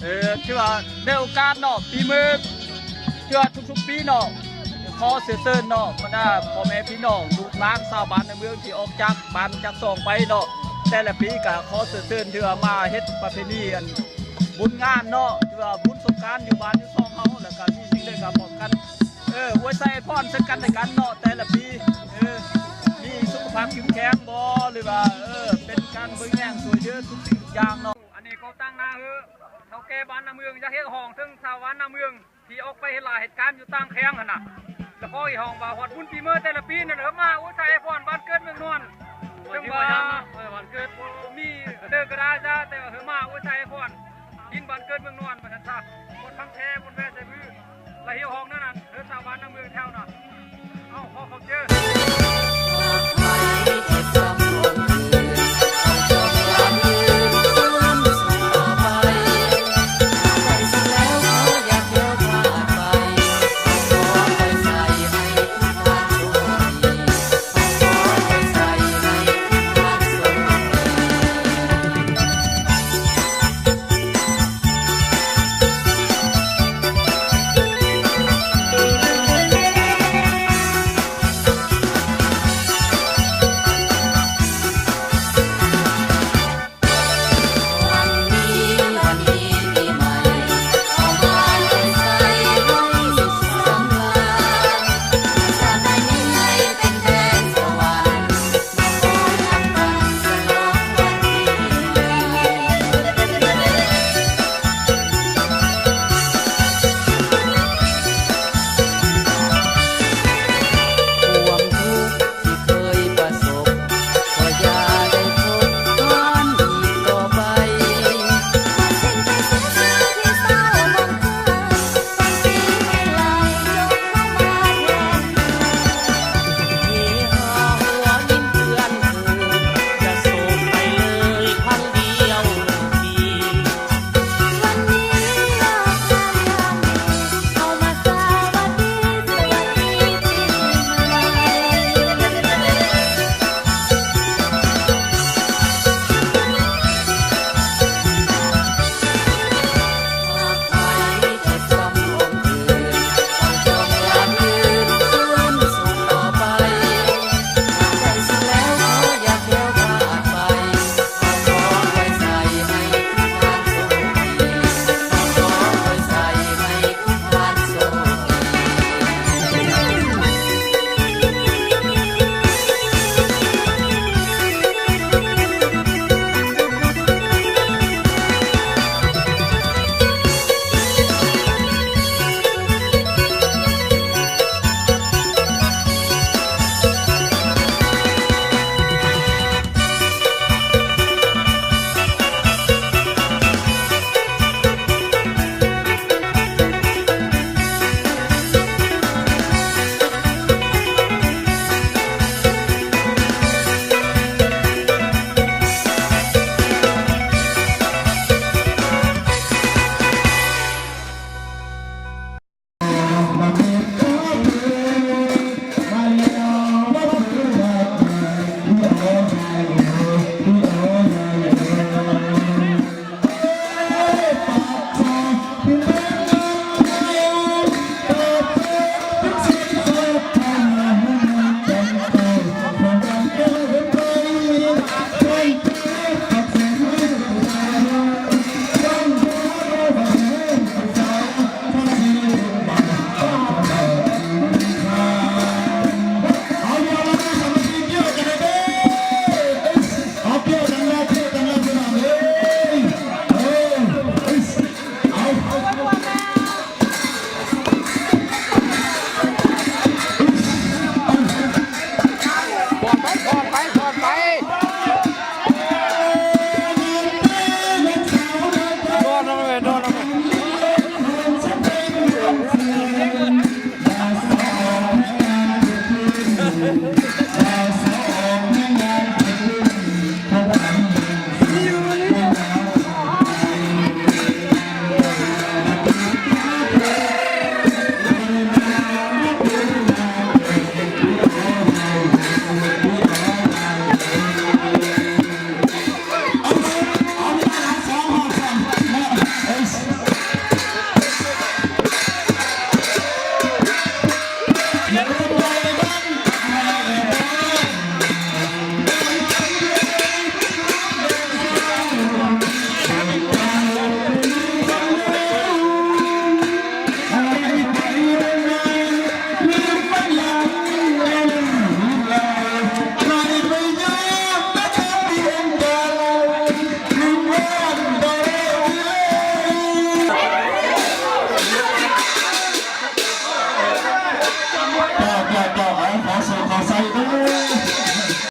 ເອີ ຖືວ່າໃນໂອກາດເນາະ ປີໃໝ່ ຄືວ່າທຸກໆປີເນາະ ຂໍເຊື້ອເຊີນເນາະ ບັນດາພໍ່ແມ່ພີ່ນ້ອງ ລູກຫຼານຊາວບ້ານນາເມືອງ ທີ່ອອກຈາກບ້ານຈາກຊ່ອງໄປເນາະ ແຕ່ລະປີກໍຂໍເຊື້ອເຊີນ ຖືວ່າມາເຮັດປະເພນີ ອັນ ບຸນງານເນາະ ຖືວ່າບຸນສົງການຢູ່ບ້ານຢູ່ຊ່ອງເຮົາ ແລ້ວກໍມີສິ່ງໃດກໍພ້ອມກັນ ເອີ ອວຍໄຊອວຍພອນເຊິ່ງກັນແລະກັນເນາະ ແຕ່ລະປີ ເອີ ມີສຸຂະພາບເຂັ້ມແຂງບໍ່ ຫຼືວ່າ ເອີ ເປັນການເບິ່ງແຍງຊ່ວຍເຫຼືອທຸກສິ່ງທຸກຢ່າງເນາະ. ອັນນີ້ກໍຕາງໜ້າເຮີ ເຖົ້າແກ່ບ້ານນາເມືອງ ຢາກຮຽກຮ້ອງເຖິງຊາວບ້ານນາເມືອງ ທີ່ອອກໄປເຮັດລາເຮັດການຢູ່ຕ່າງແຂວງຫັ້ນນະ ແລ້ວຂໍຮຽກຮ້ອງວ່າຮອດບຸນປີໃໝ່ແຕ່ລະປີນັ້ນ ເອີ້ນມາອວຍໄຊອວຍພອນບ້ານເກີດເມືອງນອນ ເຖິງວ່າ ເອີ ບ້ານເກີດ ມີເດີກໍໄດ້ຊະ ແຕ່ວ່າເອີ້ນມາອວຍໄຊອວຍພອນດິນບ້ານເກີດເມືອງນອນ ວ່າຊັ້ນຊະ ບ່ອນພັງແພ ບ່ອນແພໃສ່ມື ລະຮຽກຮ້ອງນັ້ນນະ ເອີ ຊາວບ້ານນາເມືອງແຖວນະ ເອົາ ຂໍຂອບໃຈ.